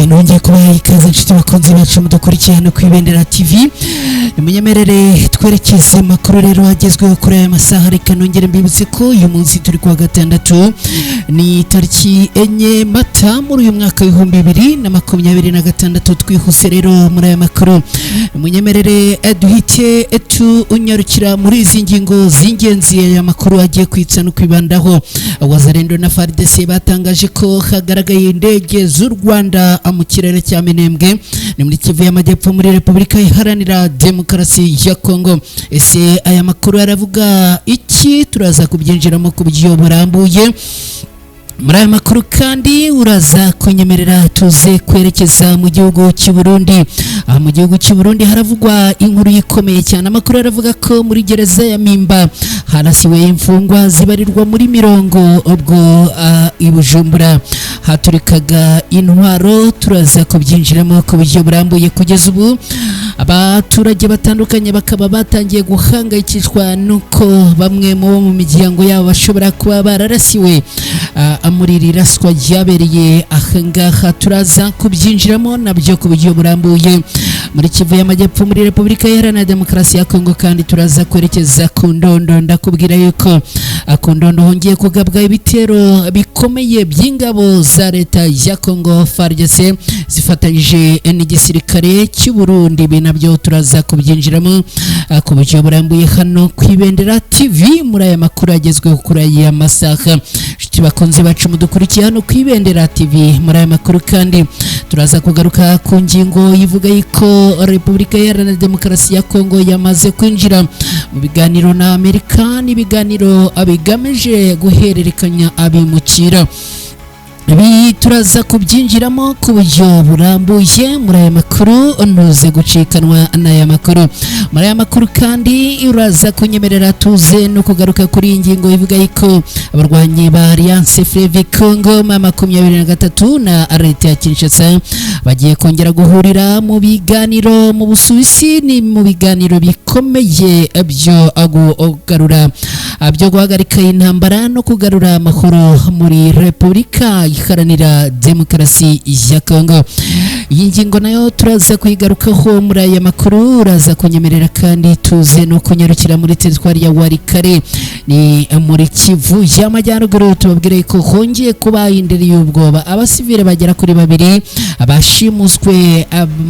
Nongeye kubaha ikaze inshuti bakunzi bacu mudukurikiye hano ku Ibendera TV. Nimunyemerere twerekeze makuru rero agezweho kuri aya masaha. Reka nongere mbibutse ko uyu munsi turi kuwa gatandatu, ni tariki 4 Mata muri uyu mwaka 2026. Twihuse rero muri aya makuru, munyemerere duhite tunyarukira muri izi ngingo z'ingenzi aya makuru agiye kwitsa no kwibandaho. Wazalendo na FARDC batangaje ko hagaragaye indege z'u Rwanda mu kirere cya Minembwe, ni muri Kivu y'Amajyepfo muri Repubulika Iharanira Demokarasi ya Kongo. Ese aya makuru aravuga iki? Turaza kubyinjiramo ku buryo burambuye muri aya makuru. Kandi uraza kunyemerera tuze kwerekeza mu gihugu cy'u Burundi. Aha mu gihugu cy'u Burundi haravugwa inkuru ikomeye cyane. Amakuru aravuga ko muri gereza ya Mpimba harasiwe imfungwa zibarirwa muri mirongo ubwo i Bujumbura haturikaga intwaro. Turaza kubyinjiramo ku buryo burambuye. Kugeza ubu abaturage batandukanye bakaba batangiye guhangayikishwa nuko bamwe mu bo mu miryango yabo bashobora kuba bararasiwe muri iri raswa ryabereye ahangaha. Turaza kubyinjiramo nabyo ku buryo burambuye. Muri Kivu y'Amajyepfo muri Repubulika Iharanira Demokarasi ya Kongo kandi turaza kwerekeza ku Ndondo. Ndakubwira yuko ku Ndondo hongeye kugabwa ibitero bikomeye by'ingabo za leta ya Kongo FARDC zifatanyije n'igisirikare cy'u Burundi. Ibi nabyo turaza kubyinjiramo ku buryo burambuye hano ku Ibendera TV muri aya makuru agezweho kuri aya masaha. Inshuti bakunze bacu mudukurikiye hano ku Ibendera TV, muri aya makuru kandi turaza kugaruka ku ngingo ivuga yuko Repubulika Iharanira Demokarasi ya Kongo yamaze kwinjira mu biganiro na Amerika, n'ibiganiro bigamije guhererekanya abimukira. Ibi turaza kubyinjiramo ku buryo burambuye muri aya makuru, ntuze gucikanwa n'aya makuru. Muri aya makuru kandi uraza kunyemerera tuze no kugaruka kuri iyi ngingo ivuga yuko abarwanyi ba Alliance Fleuve Congo M23 na leta ya Kinshasa bagiye kongera guhurira mu biganiro mu Busuwisi. Ni mu biganiro bikomeye byo kugarura, byo guhagarika intambara no kugarura amahoro muri Repubulika Iharanira Demokarasi ya Kongo. Iyi ngingo nayo turaza kuyigarukaho muri aya makuru. Uraza kunyemerera kandi tuze no kunyarukira muri teritwari ya Walikale, ni muri Kivu y'Amajyaruguru. Tubabwire ko hongeye kuba indiri y'ubwoba, abasivile bagera kuri 2 bashimuswe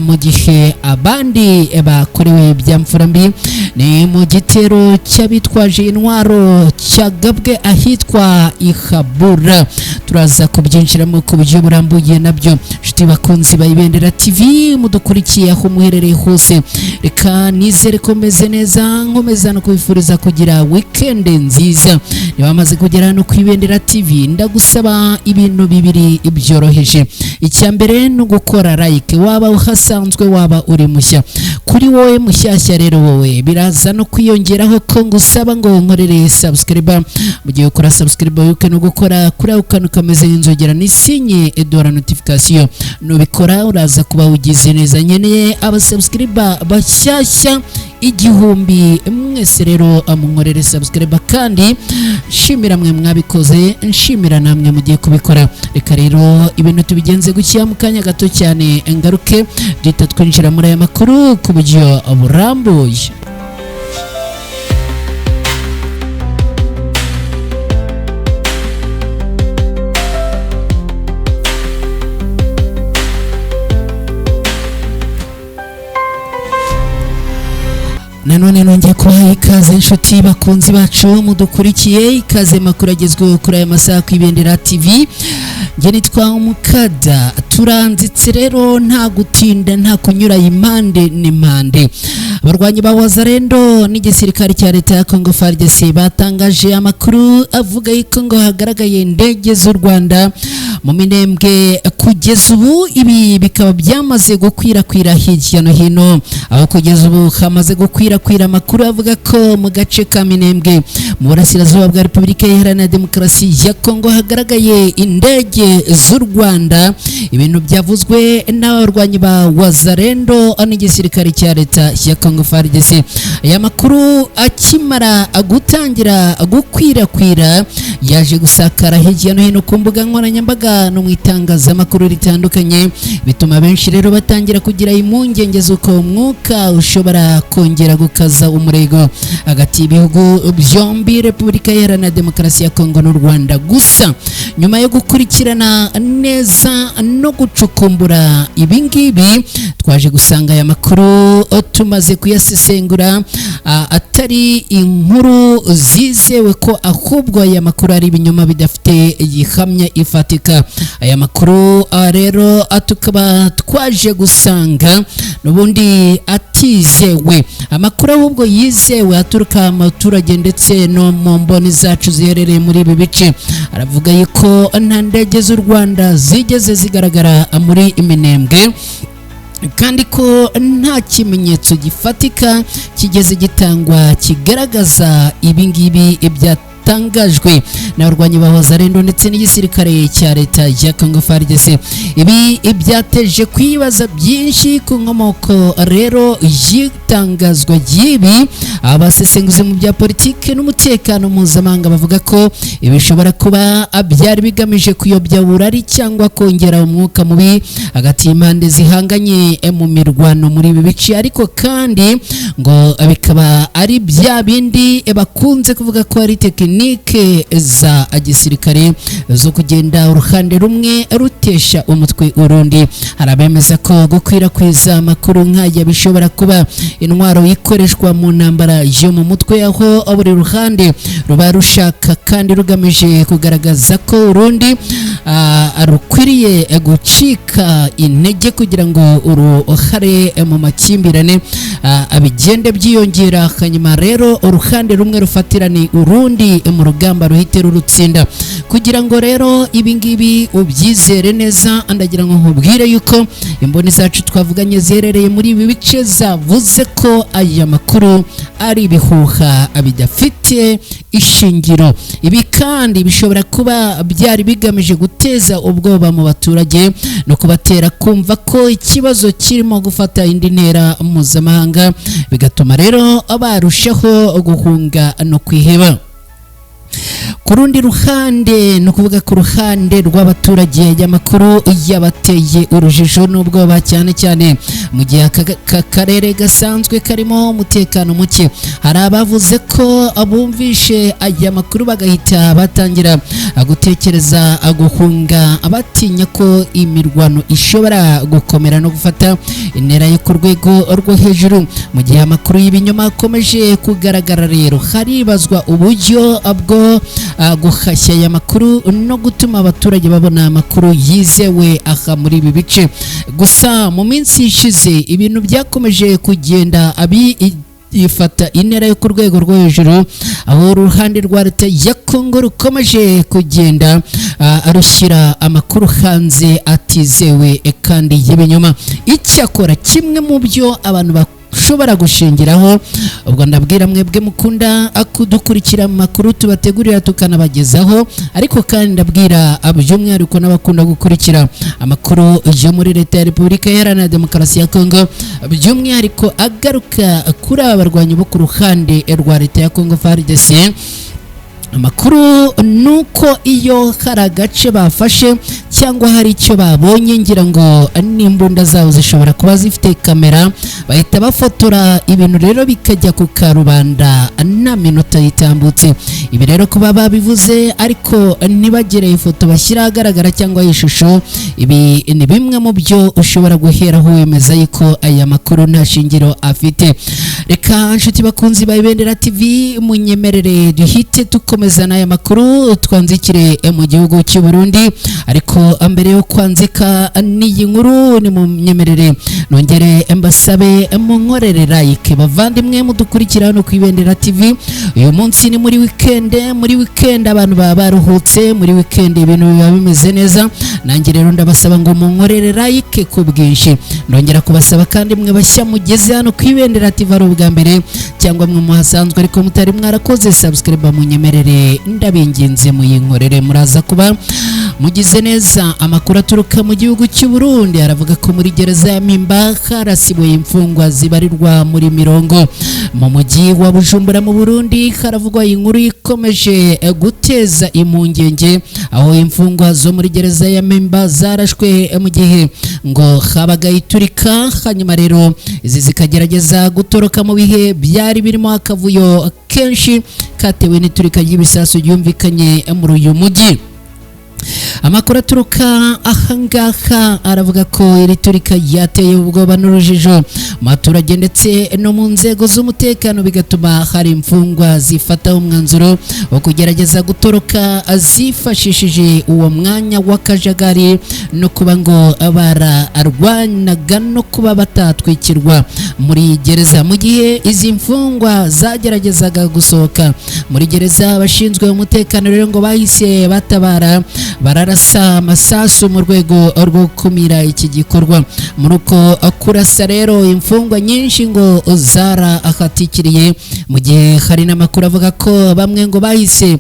mu gihe abandi bakorewe ibyamfura mbi. Ni mu gitero cy'abitwaje intwaro cyagabwe ahitwa Ihabura. Turaza kubyinjiramo ku buryo burambuye nabyo. Inshuti bakunzi ba Ibendera TV mudukurikiye aho muherereye hose, reka nizere ko meze neza, nkomeza no kubifuriza kugira weekend nziza. Niba bamaze kugera hano ku Ibendera TV, ndagusaba ibintu bibiri byoroheje. Icya mbere ni ugukora like, waba uhasanzwe waba uri mushya. Kuri wowe mushyashya rero, wowe biraza no kwiyongeraho ko ngusaba ngo nkorere subscribe. Mu gihe ukora subscribe, wibuke no gukora kuri ako kantu kameze nk'inzogera n'isinye edora notification. Nubikora uraza kuba ugize neza. Nkeneye abasubscriber bashyashya 1000. Mwese rero munkorere subscribe, kandi nshimira mwe mwabikoze, nshimira namwe mugiye kubikora. Reka rero ibintu tubigenze gutya, mu kanya gato cyane ngaruke duhita twinjira muri aya makuru ku buryo burambuye. Nanone nongeye kubaha ikaze inshuti bakunzi bacu mudukurikiye, ikaze makuru agezweho kuri aya masaha ku Ibendera TV. Njye nitwa Umukada. Turanzitse rero nta gutinda, nta kunyura impande n'impande. Abarwanyi ba Wazalendo n'igisirikare cya leta ya Congo FARDC batangaje amakuru avuga yuko ngo hagaragaye indege z'u Rwanda mu Minembwe. Kugeza ubu ibi bikaba byamaze gukwirakwira hirya no hino, aho kugeza ubu hamaze gukwirakwira amakuru avuga ko mu gace ka Minembwe mu burasirazuba bwa Repubulika Iharanira Demokarasi ya Kongo hagaragaye indege z'u Rwanda, ibintu byavuzwe n'abarwanyi ba Wazalendo n'igisirikare cya leta ya Kongo. Congo FARDC. Aya makuru akimara gutangira gukwirakwira yaje gusakara hirya no hino ku mbuga nkoranyambaga no mu itangazamakuru ritandukanye, bituma benshi rero batangira kugira impungenge z'uko umwuka ushobora kongera gukaza umurego hagati y'ibihugu byombi, Repubulika Iharanira Demokarasi ya Kongo n'u Rwanda. Gusa nyuma yo gukurikirana neza no gucukumbura ibingibi, twaje gusanga aya makuru tumaze kuyasesengura atari inkuru zizewe, ko ahubwo aya makuru ari ibinyoma bidafite gihamya ifatika. Aya makuru rero tukaba twaje gusanga n'ubundi atizewe. Amakuru ahubwo yizewe aturuka mu baturage ndetse no mu mboni zacu ziherereye muri ibi bice aravuga yuko nta ndege z'u Rwanda zigeze zigaragara muri Minembwe, kandi ko nta kimenyetso gifatika kigeze gitangwa kigaragaza ibingibi byatangajwe n'abarwanyi ba Wazalendo ndetse n'igisirikare cya leta ya Congo FARDC. Ibi byateje kwibaza byinshi ku nkomoko rero y'itangazwa ry'ibi. Abasesenguzi mu bya politiki n'umutekano mpuzamahanga bavuga ko ibi bishobora kuba byari bigamije kuyobya burari cyangwa kongera umwuka mubi hagati y'impande zihanganye mu mirwano muri ibi bice, ariko kandi ngo bikaba ari bya bindi bakunze kuvuga ko ari tekinike za gisirikare zo kugenda uruhande rumwe rutesha umutwe urundi. Hari abemeza ko gukwirakwiza amakuru nk'aya bishobora kuba intwaro ikoreshwa mu ntambara yo mu mutwe, aho buri ruhande ruba rushaka kandi rugamije kugaragaza ko urundi rukwiriye gucika intege kugira ngo uruhare mu makimbirane bigende byiyongera, hanyuma rero uruhande rumwe rufatirane urundi mu rugamba ruhite rurutsinda. Kugira ngo rero ibingibi ubyizere neza, ndagira ngo nkubwire yuko imboni zacu twavuganye ziherereye muri ibi bice zavuze ko aya makuru ari ibihuha bidafite ishingiro. Ibi kandi bishobora kuba byari bigamije guteza ubwoba mu baturage no kubatera kumva ko ikibazo kirimo gufata indi ntera mpuzamahanga, bigatuma rero barushaho guhunga no kwiheba. Ku rundi ruhande, ni ukuvuga ku ruhande rw'abaturage, y'amakuru yabateye urujijo n'ubwoba, cyane cyane mu gihe aka karere gasanzwe karimo umutekano muke. Hari abavuze ko bumvishe aya makuru bagahita batangira gutekereza guhunga, batinya ko imirwano ishobora gukomera no gufata intera yo ku rwego rwo hejuru. Mu gihe amakuru y'ibinyoma akomeje kugaragara rero, haribazwa uburyo bwo guhashya aya makuru no gutuma abaturage babona amakuru yizewe aha muri ibi bice. Gusa mu minsi ishize ibintu byakomeje kugenda ifata intera yo ku rwego rwo hejuru, aho uruhande rwa leta ya Kongo rukomeje kugenda rushyira amakuru hanze atizewe kandi y'ibinyoma. Icyakora kimwe mu byo abantu bashobora gushingiraho, ubwo ndabwira mwebwe mukunda kudukurikira mu makuru tubategurira tukanabagezaho, ariko kandi ndabwira by'umwihariko n'abakunda gukurikira amakuru yo muri leta ya Repubulika Iharanira Demokarasi ya Kongo, by'umwihariko agaruka kuri aba barwanyi bo ku ruhande rwa leta ya Kongo FARDC. Amakuru nuko iyo hari agace bafashe cyangwa hari icyo babonye, ngira ngo n'imbunda zabo zishobora kuba zifite kamera, bahita bafotora ibintu rero bikajya ku karubanda nta minota yitambutse. Ibi rero kuba babivuze ariko ntibagire ifoto bashyira ahagaragara cyangwa ishusho, ibi ni bimwe mu byo ushobora guheraho wemeza yuko aya makuru nta shingiro afite. Reka nshuti bakunzi ba Ibendera TV, munyemerere duhite dukomeza n'aya makuru, twanzikire mu gihugu cy'u Burundi. Ariko mbere yo kwanzika n'iyi nkuru, ni munyemerere nongere mbasabe munkorere like, bavandimwe mudukurikira hano ku Ibendera TV. Uyu munsi ni muri weekend, muri weekend abantu baba baruhutse, muri weekend ibintu biba bimeze neza. Nanjye rero ndabasaba ngo munkorere like ku bwinshi. Ndongera kubasaba kandi mwe bashya mugeze hano ku Ibendera TV ari ubwa mbere, cyangwa mwe muhasanzwe ariko mutari mwarakoze subscribe, munyemerere ndabinginze muyinkorere, muraza kuba Mugize neza. Amakuru aturuka mu gihugu cy'u Burundi aravuga ko muri gereza ya Mpimba harasibuye imfungwa zibarirwa muri mirongo. Mu mujyi wa Bujumbura mu Burundi haravugwa inkuru ikomeje guteza impungenge, aho imfungwa zo muri gereza ya Mpimba zarashwe mu gihe ngo habaga iturika, hanyuma rero izi zikagerageza gutoroka mu bihe byari birimo akavuyo kenshi katewe n'iturika ry'ibisasu ryumvikanye muri uyu mujyi. Amakuru aturuka ahangaha aravuga ko iri turika ryateye ubwoba n'urujijo mu baturage ndetse no mu nzego z'umutekano, bigatuma hari imfungwa zifata umwanzuro wo kugerageza gutoroka zifashishije uwo mwanya w'akajagari no kuba ngo bararwanaga no kuba batatwikirwa muri gereza. Mu gihe izi mfungwa zageragezaga gusohoka muri gereza, abashinzwe umutekano rero ngo bahise batabara bararasa amasasu mu rwego rwo gukumira iki gikorwa. Muri uko kurasa rero imfungwa nyinshi ngo zarahatikiriye, mu gihe hari n'amakuru avuga ko bamwe ngo bahise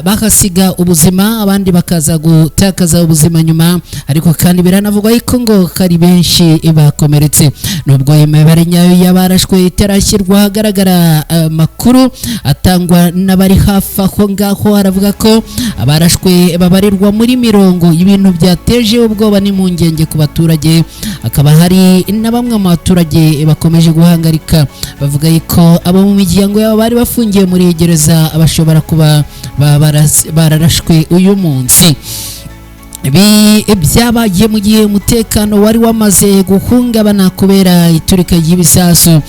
bahasiga ubuzima, abandi bakaza gutakaza ubuzima nyuma, ariko kandi biranavugwa yuko ngo hari benshi bakomeretse. Nubwo imibare nyayo y'abarashwe itarashyirwa ahagaragara, amakuru atangwa n'abari hafi aho ngaho aravuga ko abarashwe babarirwa muri mirongo, ibintu byateje ubwoba n'impungenge ku baturage. Hakaba hari na bamwe mu baturage bakomeje guhangarika bavuga yuko abo mu miryango yabo bari bafungiye muri gereza bashobora kuba bararashwe uyu munsi. Ibi byabaye mu gihe umutekano wari wamaze guhungabana kubera iturika ry'ibisasu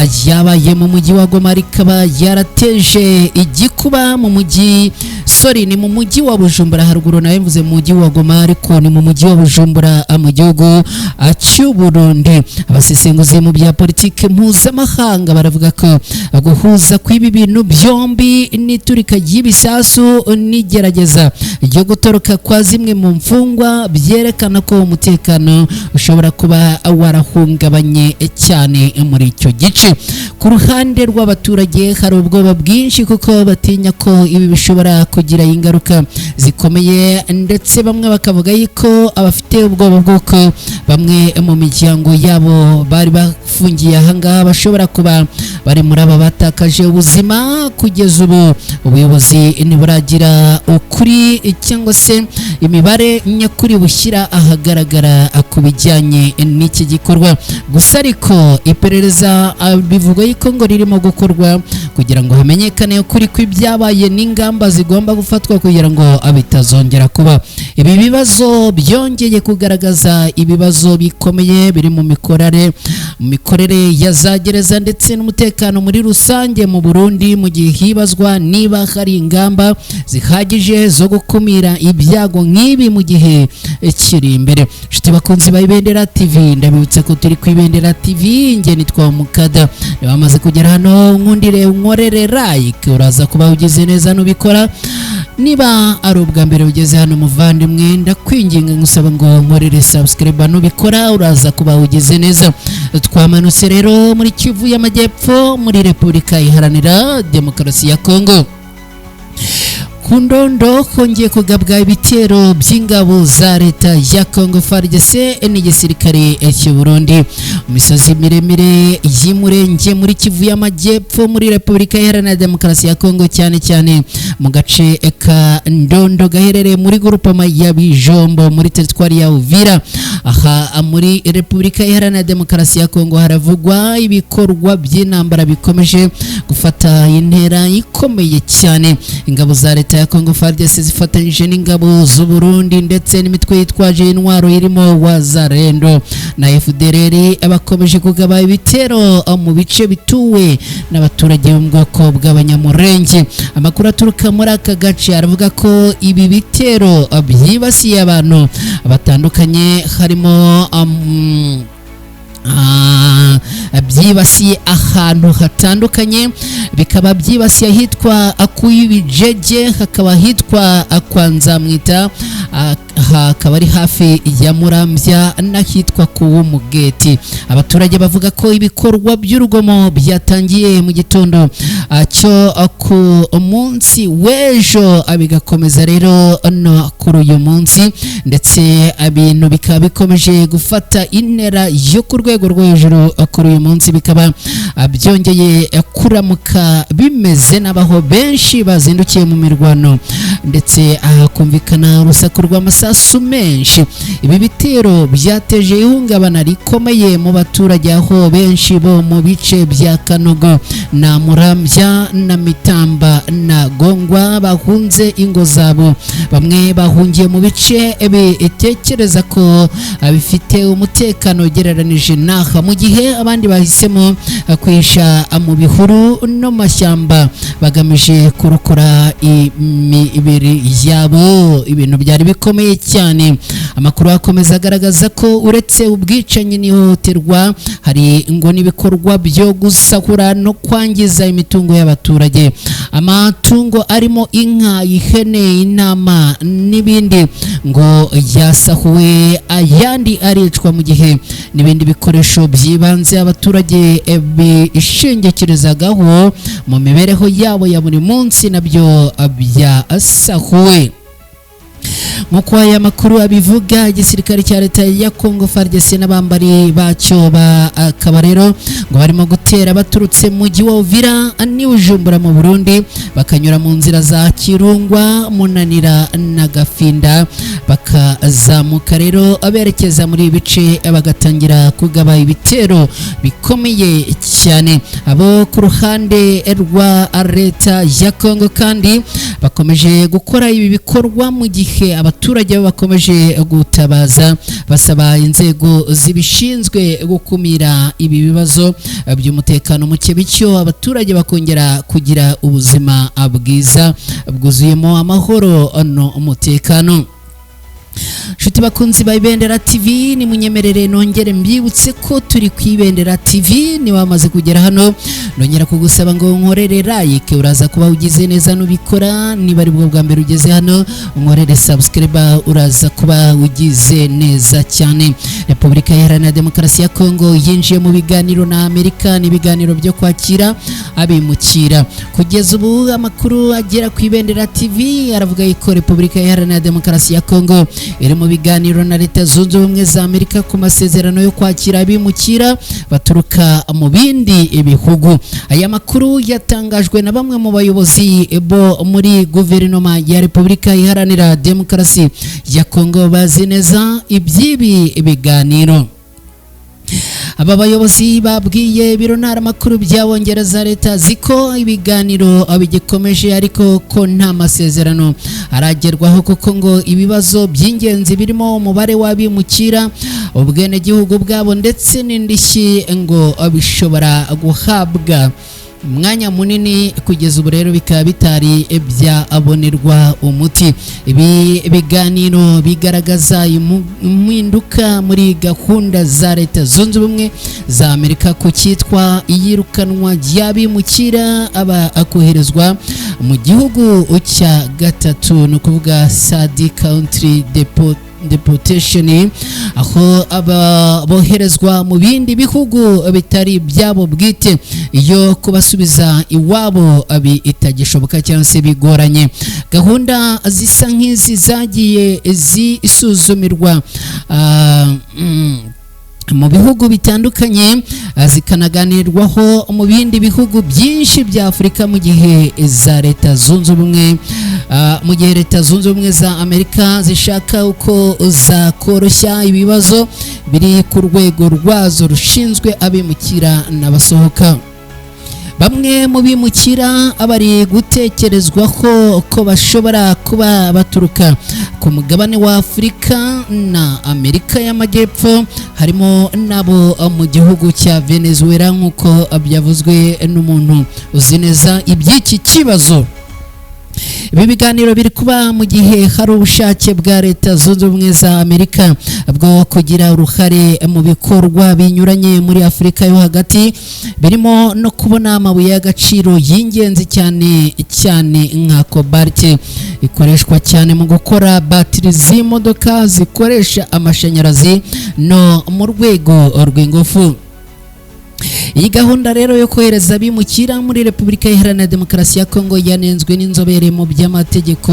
ryabaye mu mujyi wa Goma, rikaba yarateje igikuba mu mujyi, sorry, ni mu mujyi wa Bujumbura haruguru, nawe mvuze mu mujyi wa Goma ariko ni mu mujyi wa Bujumbura mu gihugu cy'u Burundi. Abasesenguzi mu bya politike mpuzamahanga baravuga ko guhuza kw'ibi bintu byombi n'iturika ry'ibisasu n'igerageza ryo gutoroka kwa zimwe mu mfungwa byerekana ko umutekano ushobora kuba warahungabanye cyane muri icyo gice. Ku ruhande rw'abaturage hari ubwoba bwinshi kuko batinya ko ibi bishobora kugira ingaruka zikomeye, ndetse bamwe bakavuga yuko abafite ubwoba bw'uko bamwe mu miryango yabo bari bafungiye ahangaha bashobora kuba bari muri aba batakaje ubuzima. Kugeza ubu ubuyobozi ntiburagira ukuri cyangwa se imibare nyakuri bushyira ahagaragara ku bijyanye n'iki gikorwa. Gusa ariko iperereza bivugwa yuko ngo ririmo gukorwa kugira ngo hamenyekane ukuri kw'ibyabaye n'ingamba zigomba gufatwa kugira ngo bitazongera kuba. Ibi bibazo byongeye kugaragaza ibibazo bikomeye biri mu mikorere ya za gereza ndetse n'umutekano muri rusange mu Burundi, mu gihe hibazwa niba hari ingamba zihagije zo gukumira ibyago nk'ibi mu gihe kiri imbere. Inshuti bakunzi ba Ibendera TV, ndabibutsa ko turi ku Ibendera TV, nge nitwa Mukada. Niba wamaze kugera hano, nkundire unkorere like, uraza kuba ugize neza nubikora. Niba ari ubwa mbere ugeze hano muvandimwe, ndakwinginga ngusaba ngo nkorere subscribe, nubikora uraza kuba ugize neza. Twamanutse rero muri Kivu y'Amajyepfo muri Repubulika Iharanira Demokarasi ya Kongo. Ku Ndondo hongeye kugabwa ibitero by'ingabo za leta ya Congo FARDC n'igisirikare cy'u Burundi. Mu misozi miremire y'Imurenge muri Kivu y'Amajyepfo muri Repubulika Iharanira Demokarasi ya Kongo, cyane cyane mu gace ka Ndondo gaherereye muri groupement ya Bijombo muri teritwari ya Uvira. Aha muri Repubulika Iharanira Demokarasi ya Kongo haravugwa ibikorwa by'intambara bikomeje gufata intera ikomeye cyane. Ingabo za leta ya Congo FARDC zifatanyije n'ingabo z'u Burundi ndetse n'imitwe yitwaje intwaro irimo Wazalendo na FDLR bakomeje kugaba ibitero mu bice bituwe n'abaturage bo mu bwoko bw'Abanyamurenge. Amakuru aturuka muri aka gace aravuga ko ibi bitero byibasiye abantu batandukanye, harimo byibasiye ahantu hatandukanye, bikaba byibasiye ahitwa Akuyibijege, hakaba ahitwa kwa Nzamwita, Hakaba ari hafi ya Muramvya n'ahitwa ku Wumugeti. Abaturage bavuga ko ibikorwa by'urugomo byatangiye mu gitondo cyo ku munsi w'ejo, bigakomeza rero no kuri uyu munsi, ndetse ibintu bikaba bikomeje gufata intera yo ku rwego rwo hejuru. Kuri uyu munsi bikaba byongeye kuramuka bimeze n'abaho benshi bazindukiye mu mirwano, ndetse hakumvikana urusaku rw'amasasu menshi. Ibi bitero byateje ihungabana rikomeye mu baturage, aho benshi bo mu bice bya Kanogo na Muramvya na Mitamba na Gongwa bahunze ingo zabo. Bamwe bahungiye mu bice bitekereza ko bifite umutekano ugereranije n'aha, mu gihe abandi bahisemo kwihisha mu bihuru no mu mashyamba bagamije kurokora imibiri yabo. Ibintu byari bikomeye cyane. Amakuru akomeza agaragaza ko uretse ubwicanyi n'ihohoterwa, hari ngo n'ibikorwa byo gusahura no kwangiza imitungo y'abaturage. Amatungo arimo inka, ihene, intama n'ibindi ngo yasahuwe, ayandi aricwa, mu gihe n'ibindi bikoresho by'ibanze abaturage bishingikirizagaho mu mibereho yabo ya buri munsi nabyo byasahuwe. Nk'uko aya makuru abivuga, igisirikare cya leta ya Congo FARDC n'abambari bacyo bakaba rero ngo barimo gutera baturutse mu mujyi wa Uvira n'i Bujumbura mu Burundi, bakanyura mu nzira za Kirungwa, Munanira na Gafinda, bakazamuka rero berekeza muri ibi bice, bagatangira kugaba ibitero bikomeye cyane. Abo ku ruhande rwa leta ya Congo kandi bakomeje gukora ibi bikorwa mu gihe abaturage bakomeje gutabaza basaba inzego zibishinzwe gukumira ibi bibazo by'umutekano muke, bityo abaturage bakongera kugira ubuzima bwiza bwuzuyemo amahoro n'umutekano. Nshuti bakunzi ba Ibendera TV, ni munyemerere nongere mbibutse ko turi ku Ibendera TV. Ni wamaze kugera hano, nongera kugusaba ngo nkorere like, uraza kuba ugize neza nubikora. Niba ari bwo bwa mbere ugeze hano, nkorere subscribe, uraza kuba ugize neza cyane. Repubulika Iharanira Demokarasi ya Kongo yinjiye mu biganiro na Amerika, n'ibiganiro byo kwakira abimukira. Kugeza ubu amakuru agera ku Ibendera TV aravuga ko Repubulika Iharanira Demokarasi ya Kongo iri mu biganiro na Leta Zunze Ubumwe za Amerika ku masezerano yo kwakira abimukira baturuka mu bindi bihugu. Aya makuru yatangajwe na bamwe mu bayobozi bo muri guverinoma ya Repubulika Iharanira Demokarasi ya Kongo bazi neza iby'ibi biganiro. Aba bayobozi babwiye ibiro ntaramakuru by'Abongereza Leta ziko ibiganiro bigikomeje, ariko ko nta masezerano aragerwaho, kuko ngo ibibazo by'ingenzi birimo umubare w'abimukira, ubwenegihugu bwabo ndetse n'indishyi ngo bishobora guhabwa umwanya munini. Kugeza ubu rero bikaba bitari byabonerwa umuti. Ibi biganiro bigaragaza impinduka muri gahunda za Leta Zunze Ubumwe za Amerika ku cyitwa iyirukanwa ry'abimukira aba akoherezwa mu gihugu cya gatatu, ni ukuvuga third country deportation, aho aba boherezwa mu bindi bihugu bitari ibyabo bwite iyo kubasubiza iwabo itagishoboka cyangwa se bigoranye. Gahunda zisa nk'izi zagiye zisuzumirwa mu bihugu bitandukanye, zikanaganirwaho mu bindi bihugu byinshi bya Afurika, mu gihe Leta Zunze Ubumwe za Amerika zishaka uko zakoroshya ibibazo biri ku rwego rwazo rushinzwe abimukira n'abasohoka. Bamwe mu bimukira bari gutekerezwaho ko bashobora kuba baturuka ku mugabane wa Afurika na Amerika y'Amajyepfo, harimo n'abo mu gihugu cya Venezuela, nk'uko byavuzwe n'umuntu uzi neza iby'iki kibazo. Ibi biganiro biri kuba mu gihe hari ubushake bwa Leta Zunze Ubumwe za Amerika bwo kugira uruhare mu bikorwa binyuranye muri Afurika yo hagati, birimo no kubona amabuye y'agaciro y'ingenzi cyane cyane nka cobalt ikoreshwa cyane mu gukora batiri z'imodoka zikoresha amashanyarazi no mu rwego rw'ingufu. Iyi gahunda rero yo kohereza abimukira muri Repubulika Iharanira Demokarasi ya Kongo yanenzwe n'inzobere mu by'amategeko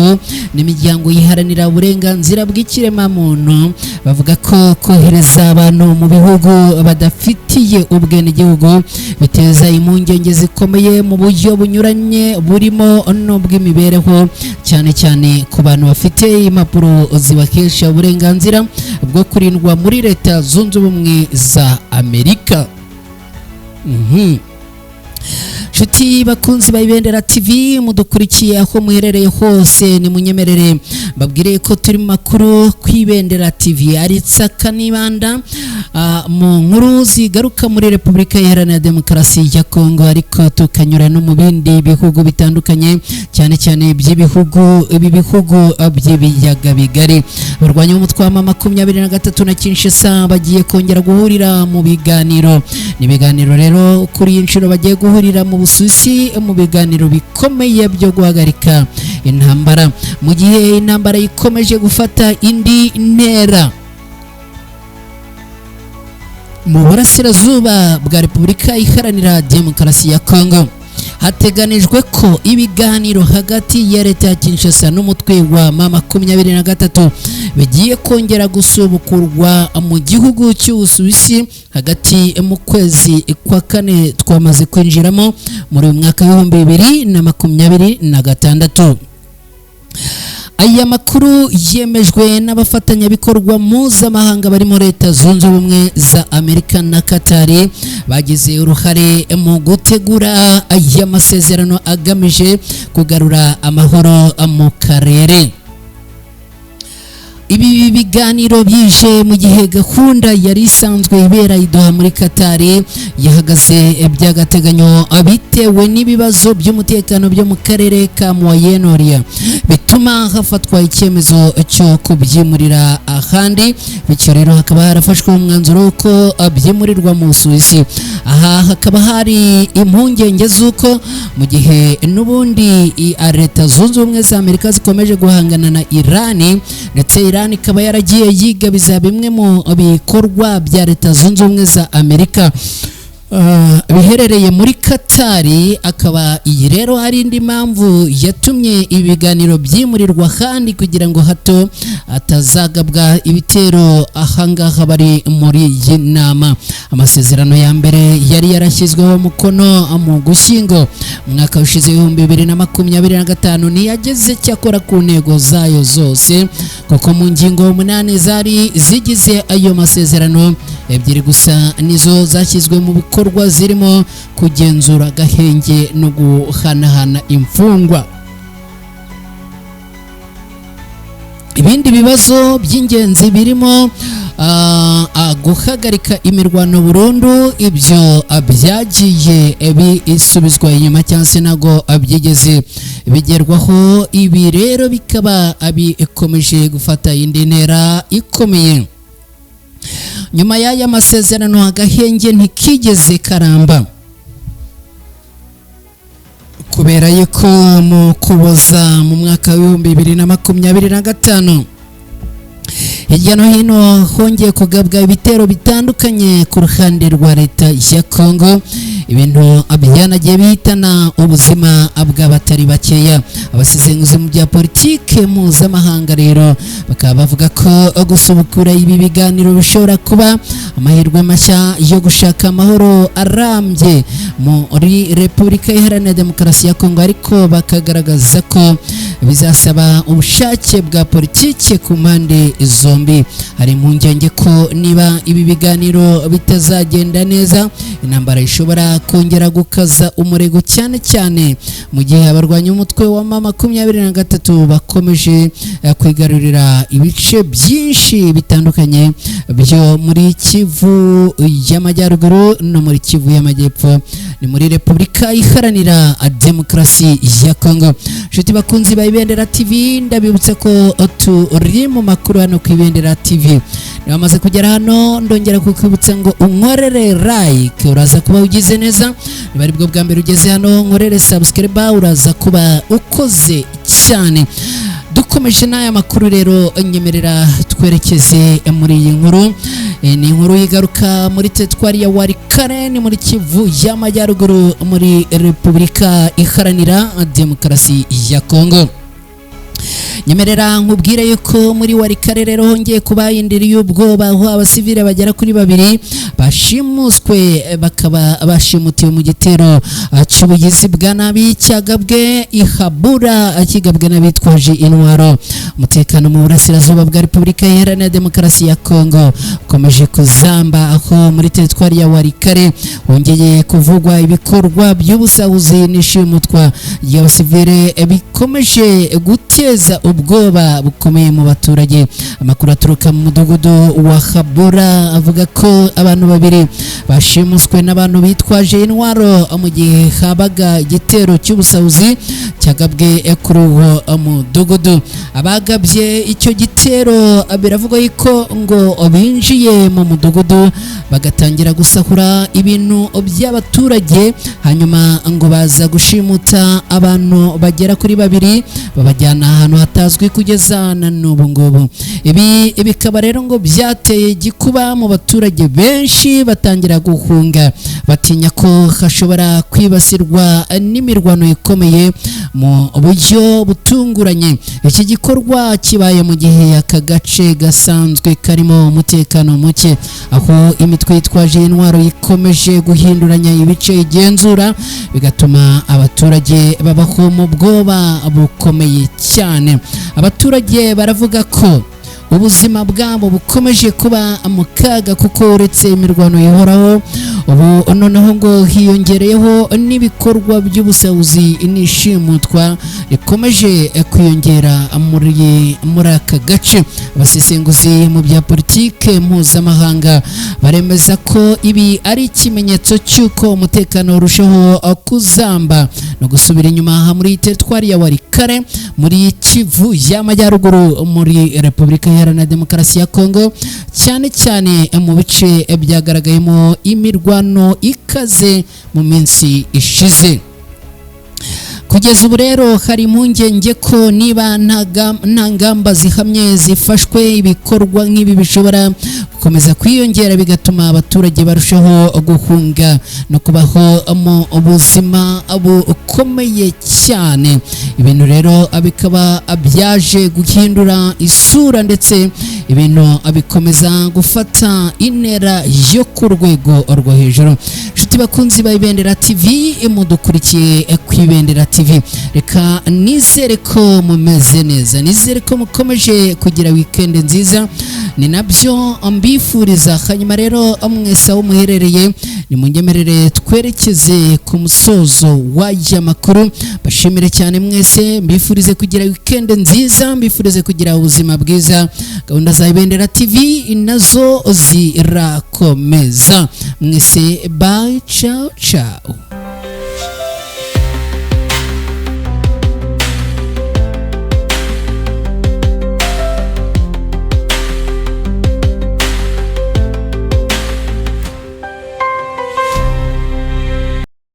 n'imiryango iharanira uburenganzira bw'ikiremwamuntu, bavuga ko kohereza abantu mu bihugu badafitiye ubwenegihugu biteza impungenge zikomeye mu buryo bunyuranye, burimo n'ubw'imibereho, cyane cyane ku bantu bafite impapuro zibahesha uburenganzira bwo kurindwa muri Leta Zunze Ubumwe za Amerika. Nshuti bakunzi ba Ibendera TV mudukurikiye aho muherereye hose, ni munyemerere mbabwire ko turi mu makuru ku Ibendera TV ari tsaka nibanda mu nkuru zigaruka muri Repubulika Iharanira Demokarasi ya Kongo, ariko tukanyura no mu bindi bihugu bitandukanye, cyane cyane by'ibihugu ibi bihugu by'ibiyaga bigari. Abarwanyi b'umutwe wa M23 na Kinshasa bagiye kongera guhurira mu biganiro. Ni ibiganiro rero kuri iyi nshuro bagiye guhurira mu Busuwisi, mu biganiro bikomeye byo guhagarika intambara, mu gihe intambara ikomeje gufata indi ntera mu burasirazuba bwa Repubulika Iharanira Demokarasi ya Kongo. Hateganijwe ko ibiganiro hagati ya leta ya Kinshasa n'umutwe wa M23 bigiye kongera gusubukurwa mu gihugu cy'Ubusuwisi hagati mu kwezi kwa kane twamaze kwinjiramo muri uyu mwaka w'2026. Aya makuru yemejwe n'abafatanyabikorwa mpuzamahanga barimo Leta Zunze Ubumwe za Amerika na Katari, bagize uruhare mu gutegura aya masezerano agamije kugarura amahoro mu karere. Ibi biganiro byije mu gihe gahunda yari isanzwe ibera i Doha muri Katari yahagaze by'agateganyo bitewe n'ibibazo by'umutekano byo mu karere ka Moyen-Orient, bituma hafatwa icyemezo cyo kubyimurira ahandi. Bityo rero hakaba harafashwe umwanzuro ko byimurirwa mu Busuwisi. Aha hakaba hari impungenge z'uko mu gihe n'ubundi Leta Zunze Ubumwe za Amerika zikomeje guhangana na Irani, ndetse Irani ikaba yaragiye yigabiza bimwe mu bikorwa bya Leta Zunze Ubumwe za Amerika biherereye muri Katari, akaba iyi rero ari indi mpamvu yatumye ibiganiro byimurirwa kandi kugira ngo hato atazagabwa ibitero ahangaha bari muri iyi nama. Amasezerano ya mbere yari yarashyizweho umukono mu Gushyingo umwaka ushize 2025 ntiyageze cyakora ku ntego zayo zose, kuko mu ngingo 8 zari zigize ayo masezerano, 2 gusa nizo zashyizwe mu bikorwa, zirimo kugenzura agahenge no guhanahana imfungwa. Ibindi bibazo by'ingenzi birimo guhagarika imirwano burundu, ibyo byagiye bisubizwa inyuma cyangwa se ntabwo byigeze bigerwaho. Ibi rero bikaba bikomeje gufata indi ntera ikomeye. Nyuma y'aya masezerano agahenge ntikigeze karamba, kubera yuko mu Kuboza mu mwaka w'2025 hirya no hino hongeye kugabwa ibitero bitandukanye ku ruhande rwa Leta ya Kongo, ibintu byanagiye bihitana ubuzima bw'abatari bakeya. Abasesenguzi mu bya politike mpuzamahanga rero bakaba bavuga ko gusubukura ibi biganiro bishobora kuba amahirwe mashya yo gushaka amahoro arambye muri Repubulika Iharanira Demokarasi ya Kongo, ariko bakagaragaza ko bizasaba ubushake bwa politike ku mpande zombi. Hari impungenge ko niba ibi biganiro bitazagenda neza, Intambara ishobora kongera gukaza umurego, cyane cyane mu gihe abarwanya umutwe wa M23 bakomeje kwigarurira ibice byinshi bitandukanye byo muri Kivu y'Amajyaruguru no muri Kivu y'Amajyepfo, ni muri Repubulika Iharanira Demokarasi ya Kongo. Inshuti bakunzi ba Ibendera TV, ndabibutsa ko turi mu makuru hano ku Ibendera TV. Niba kugera hano, ndongera kukwibutsa ngo unkorere like, uraza kuba ugize neza. Niba aribwo bwa mbere ugeze hano, nkorere subscribe, uraza kuba ukoze cyane. Dukomeje n'aya makuru rero, nyemerera twerekeze muri iyi nkuru. Ni inkuru yigaruka muri teritwari ya Walikale, ni muri Kivu y'Amajyaruguru, muri Repubulika Iharanira Demokarasi ya Kongo. Nyemerera nkubwire yuko muri Walikale rero hongeye kuba indiri y'ubwoba, aho abasivile bagera kuri babiri bashimuswe, bakaba bashimutiwe mu gitero cy'ubugizi bwa nabi cyagabwe ihabura, kigabwe n'abitwaje intwaro. Umutekano mu burasirazuba bwa Repubulika Iharanira Demokarasi ya Kongo ukomeje kuzamba, aho muri teritwari ya Walikale hongeye kuvugwa ibikorwa by'ubusahuzi n'ishimutwa ry'abasivile bikomeje guteza ubwoba bukomeye mu baturage. Amakuru aturuka mu mudugudu wa Habura avuga ko abantu babiri bashimuswe n'abantu bitwaje intwaro mu gihe habaga igitero cy'ubusahuzi cyagabwe kuri uwo mudugudu. Abagabye icyo gitero biravugwa yuko ngo binjiye mu mudugudu bagatangira gusahura ibintu by'abaturage, hanyuma ngo baza gushimuta abantu bagera kuri babiri, babajyana ahantu hatazwi kugeza na n'ubu ngubu. Ibi bikaba rero ngo byateye igikuba mu baturage benshi, batangira guhunga batinya ko hashobora kwibasirwa n'imirwano ikomeye mu buryo butunguranye. Iki gikorwa kibaye mu gihe aka gace gasanzwe karimo umutekano muke, aho imitwe yitwaje intwaro ikomeje guhinduranya ibice igenzura, bigatuma abaturage babaho mu bwoba bukomeye cyane. Abaturage baravuga ko ubuzima bwabo bukomeje kuba mu kaga, kuko uretse imirwano ihoraho, ubu noneho ngo hiyongereyeho n'ibikorwa by'ubusahuzi n'ishimutwa rikomeje kwiyongera muri aka gace. Abasesenguzi mu bya politike mpuzamahanga baremeza ko ibi ari ikimenyetso cy'uko umutekano urushaho kuzamba no gusubira inyuma muri teritwari ya Walikale, muri Kivu y'Amajyaruguru, muri Repubulika Iharanira Demokarasi ya Kongo, cyane cyane mu bice byagaragayemo imirwano ikaze mu minsi ishize. Kugeza ubu rero hari impungenge ko niba nta ngamba zihamye zifashwe, ibikorwa nk'ibi bishobora gukomeza kwiyongera, bigatuma abaturage barushaho guhunga no kubaho mu buzima bukomeye cyane. Ibintu rero bikaba byaje guhindura isura, ndetse ibintu bikomeza gufata intera yo ku rwego rwo hejuru. Inshuti bakunzi ba Ibendera TV, mudukurikiye ku Ibendera TV, reka nizere ko mumeze neza, nizere ko mukomeje kugira weekend nziza, ni nabyo mbifuriza. Hanyuma rero mwese aho muherereye, nimunyemerere twerekeze ku musozo w'aya makuru. Bashimire cyane mwese, mbifurize kugira weekend nziza, mbifurize kugira ubuzima bwiza. Gahunda za Ibendera TV nazo zirakomeza. Mwese bye, ciao ciao.